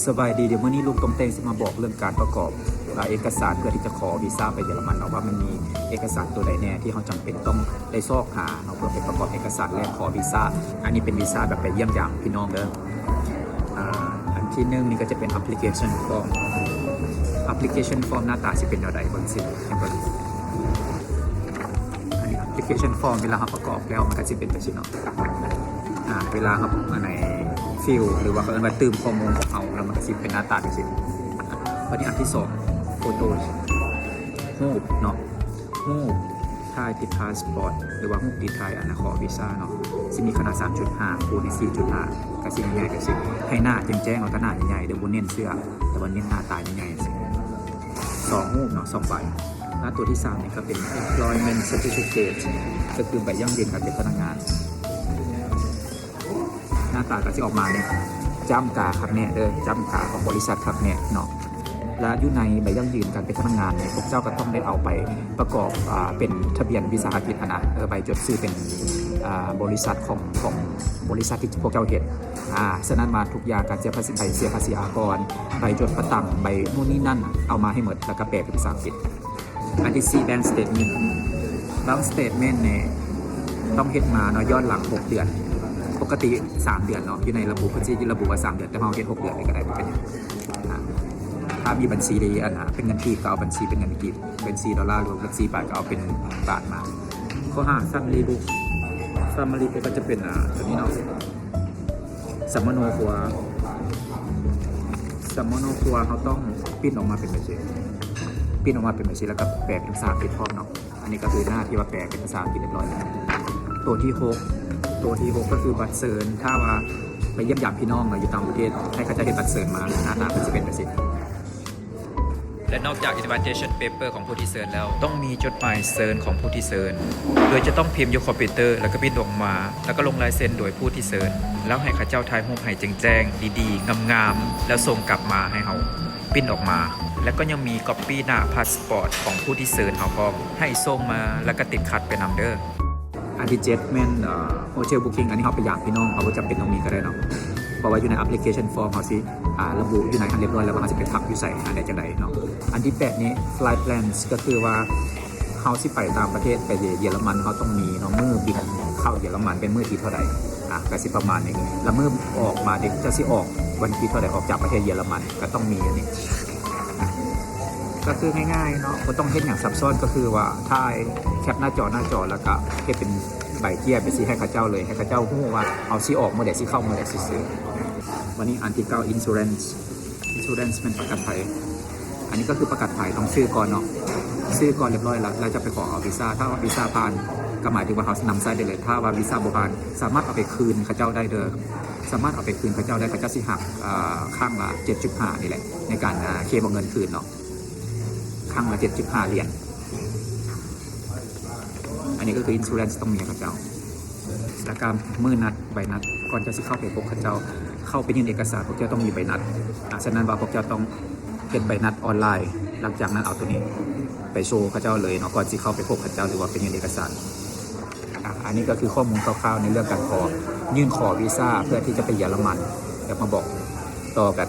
ສະບາຍດີ ດຽວມື້ນີ້ລຸງຕ້ອງແຕ່ງຊິມາບອກເລື່ອງການປະກອບ ອາ ເອກະສານເພື່ອທີ່ຈະຂໍວີຊາໄປເຢຍລະມັນເນາະ ວ່າມັນມີເອກະສານໂຕໃດແດ່ທີ່ເຮົາຈຳເປັນຕ້ອງໄດ້ຊອກຫາເນາະ ເພື່ອໄປປະກອບເອກະສານ ແລະ ຂໍວີຊາ. ອັນນີ້ເປັນວີຊາແບບໄປຢ້ຽມຢາມພີ່ນ້ອງເດີ. ອາ ອັນທີໜຶ່ງນີ້ກໍຈະເປັນ application form. Application form ໜ້າຕາຊິເປັນແນວໃດ ເບິ່ງຊິ ໃຫ້ເບິ່ງ. ອັນນີ້ application form ເວລາເຮົາປະກອບແລ້ວ ມັນກໍຊິເປັນແບບຊີ້ເນາະ. ອາ ເວລາເຮົາ ອັນໃດ fill ຫຼືວ່າເຂົາເອີ້ນວ່າຕື່ມຂໍ້ມູນຂອງເຮົາ ແລ້ວມັນກໍຊິເປັນໜ້າຕາແບບຊີ້. ບັດນີ້ອັນທີສອງ photo ຮູບເນາະ ຮູບຖ່າຍຕິດພາສປອດ ຫຼືວ່າຮູບຕິດຖ່າຍອັນນະຂໍວີຊາເນາະ ຊິມີຂະໜາດສາມຈຸດຫ້າ ຄູນສີ່ຈຸດຫ້າ ກໍຊິໃຫຍ່ໆ ກໍຊິໃຫ້ໜ້າແຈ້ງໆ ແລ້ວກໍໜ້າໃຫຍ່ໆ ເດີ ບໍ່ເນັ້ນເສື້ອ ແຕ່ວ່າເນັ້ນໜ້າຕາໃຫຍ່ໆ ສອງຮູບເນາະ ສອງໃບ. ແລ້ວຕົວທີສາມນີ້ກໍເປັນ employment certificate ກໍຄືໃບຢັ້ງຢືນການເປັນພະນັກງານ. ໜ້າຕາກໍຊິອອກມານີ້ ຈ້ຳກາຄັກແນ່ເດີ ຈ້ຳກາຂອງບໍລິສັດຄັກແນ່ເນາະ. ແລະ ຢູ່ໃນໃບຢັ້ງຢືນການເປັນພະນັກງານນີ້ ພວກເຈົ້າກໍຕ້ອງໄດ້ເອົາໄປປະກອບ ອາ ເປັນທະບຽນວິສາຫະກິດຫັ້ນນະ ເອີ ໃບຈົດຊື່ເປັນ ອາ ບໍລິສັດຂອງ ຂອງບໍລິສັດທີ່ພວກເຈົ້າເຮັດ. ອາ ສະນັ້ນວ່າທຸກຢ່າງ ການເສຍພາສີ ໃບເສຍພາສີອາກອນ ໃບຈົດປະຕຳ ໃບໂນ່ນນີ້ນັ້ນ ເອົາມາໃຫ້ໝົດ ແລ້ວກໍແປເປັນພາສາອັງກິດ. ອັນທີສີ່ bank statement. Bank statement ນີ້ຕ້ອງເຮັດມາເນາະ ຍ້ອນຫຼັງຫົກເດືອນ ປົກກະຕິສາມເດືອນເນາະ ຢູ່ໃນລະບຸເພິ່ນຊິລະບຸວ່າສາມເດືອນ ແຕ່ເຮົາເຮັດຫົກເດືອນນີ້ກໍໄດ້ ບໍ່ເປັນຫຍັງ. ອາ ຖ້າມີບັນຊີ ອັນນະ ເປັນເງິນກີບກໍເອົາບັນຊີເປັນເງິນກີບ ບັນຊີໂດລາ ຫຼືວ່າບັນຊີບາດກໍເອົາເປັນບາດມາ. ຂໍ້ຫ້າ summary book. Summary book ກໍຈະເປັນ ອາ ຕົວນີ້ເນາະ ສຳມະໂນຄົວ ສຳມະໂນຄົວເຮົາຕ້ອງປຣິ້ນອອກມາເປັນແບບຊີ້ ປຣິ້ນອອກມາເປັນແບບຊີ້ ແລ້ວກໍແປເປັນພາສາອັງກິດພ້ອມເນາະ. ອັນນີ້ກໍຄືໜ້າທີ່ວ່າແປເປັນພາສາອັງກິດຮຽບຮ້ອຍແລ້ວ. ຕົວທີຫົກ ຕົວທີຫົກກໍຄືບັດເຊີນ ຖ້າວ່າໄປຢ້ຽມຢາມພີ່ນ້ອງເນາະ ຢູ່ຕ່າງປະເທດ ໃຫ້ເຂົາເຈົ້າເຮັດບັດເຊີນມາ ໜ້າຕາເພິ່ນຊິເປັນແບບຊີ້. ແລະ ນອກຈາກ invitation paper ຂອງຜູ້ທີ່ເຊີນແລ້ວ ຕ້ອງມີຈົດໝາຍເຊີນຂອງຜູ້ທີ່ເຊີນ ໂດຍຈະຕ້ອງພິມຢູ່ຄອມພິວເຕີ ແລ້ວກໍປຣິ້ນອອກມາ ແລ້ວກໍລົງລາຍເຊັນໂດຍຜູ້ທີ່ເຊີນ ແລ້ວໃຫ້ເຂົາເຈົ້າຖ່າຍຮູບໃຫ້ແຈ້ງໆ ດີໆ ງາມໆ ແລ້ວສົ່ງກັບມາໃຫ້ເຮົາ ປຣິ້ນອອກມາ ແລ້ວກໍຍັງມີກັອບປີ້ໜ້າພາສປອດຂອງຜູ້ທີ່ເຊີນເຮົາພ້ອມ ໃຫ້ສົ່ງມາ ແລ້ວກໍຕິດຂັດໄປນຳເດີ. ອັນທີເຈັດແມ່ນ ເອີ hotel booking. ອັນນີ້ເຮົາໄປຢາມພີ່ນ້ອງ ເຮົາບໍ່ຈຳເປັນຕ້ອງມີກໍໄດ້ເນາະ ເພາະວ່າຢູ່ໃນ application form ເຮົາຊິ ອາ ລະບຸຢູ່ໃນຫັ້ນຮຽບຮ້ອຍແລ້ວວ່າເຮົາຊິໄປພັກຢູ່ໃສ ອັນໃດຈັ່ງໃດເນາະ. ອັນທີແປດນີ້ flight plans ກໍຄືວ່າເຮົາຊິໄປຕ່າງປະເທດ ໄປເຢຍລະມັນ ເຮົາຕ້ອງມີເນາະ ມື້ບິນເຂົ້າເຢຍລະມັນເປັນມື້ທີເທົ່າໃດ ອາ ກໍຊິປະມານນີ້ ແລ້ວມື້ອອກມາເດ ເຈົ້າຊິອອກວັນທີເທົ່າໃດ ອອກຈາກປະເທດເຢຍລະມັນ ກໍຕ້ອງມີອັນນີ້. ກໍຄືງ່າຍໆເນາະ ບໍ່ຕ້ອງເຮັດຫຍັງຊັບຊ້ອນ ກໍຄືວ່າຖ່າຍແຄປໜ້າຈໍ ໜ້າຈໍ ແລ້ວກໍເຮັດເປັນໃບເຈ້ຍໄປຊີ້ໃຫ້ເຂົາເຈົ້າເລີຍ ໃຫ້ເຂົາເຈົ້າຮູ້ວ່າເຮົາຊິອອກມື້ໃດ ຊິເຂົ້າມື້ໃດຊື່ໆ. ວັນນີ້ອັນທີເກົ້າ insurance. Insurance ແມ່ນປະກັນໄພ ອັນນີ້ກໍຄືປະກັນໄພ ຕ້ອງຊື້ກ່ອນເນາະ ຊື້ກ່ອນຮຽບຮ້ອຍແລ້ວ ແລ້ວຈະໄປຂໍເອົາວີຊາ. ຖ້າວ່າວີຊາຜ່ານ ກໍໝາຍເຖິງວ່າເຮົານຳໃຊ້ໄດ້ເລີຍ ຖ້າວ່າວີຊາບໍ່ຜ່ານ ສາມາດເອົາໄປຄືນເຂົາເຈົ້າໄດ້ເດີ ສາມາດເອົາໄປຄືນເຂົາເຈົ້າໄດ້ ເຂົາເຈົ້າຊິຫັກ ເອີ ຄັ້ງລະເຈັດຈຸດຫ້ານີ້ແຫຼະ ໃນການ ເອີ ເຄບເອົາເງິນຄືນເນາະ ຄັ້ງລະເຈັດຈຸດຫ້າຫຼຽນ. ອັນນີ້ກໍຄື insurance ຕ້ອງມີໃຫ້ເຂົາເຈົ້າ ແລ້ວກໍມື້ນັດ ໃບນັດ ກ່ອນເຈົ້າຊິເຂົ້າໄປພົບເຂົາເຈົ້າ ເຂົ້າໄປຍື່ນເອກະສານ ພວກເຈົ້າຕ້ອງມີໃບນັດ ອາ ສະນັ້ນວ່າພວກເຈົ້າຕ້ອງເຮັດໃບນັດອອນລາຍ ຫຼັງຈາກນັ້ນເອົາໂຕນີ້ໄປໂຊເຂົາເຈົ້າເລີຍເນາະ ກ່ອນຊິເຂົ້າໄປພົບເຂົາເຈົ້າ ຫຼືວ່າໄປຍື່ນເອກະສານ. ອາ ອັນນີ້ກໍຄືຂໍ້ມູນຄ່າວໆໃນເລື່ອງການຂໍ ຍື່ນຂໍວີຊາເພື່ອທີ່ຈະໄປເຢຍລະມັນ ແລ້ວມາບອກຕໍ່ກັນ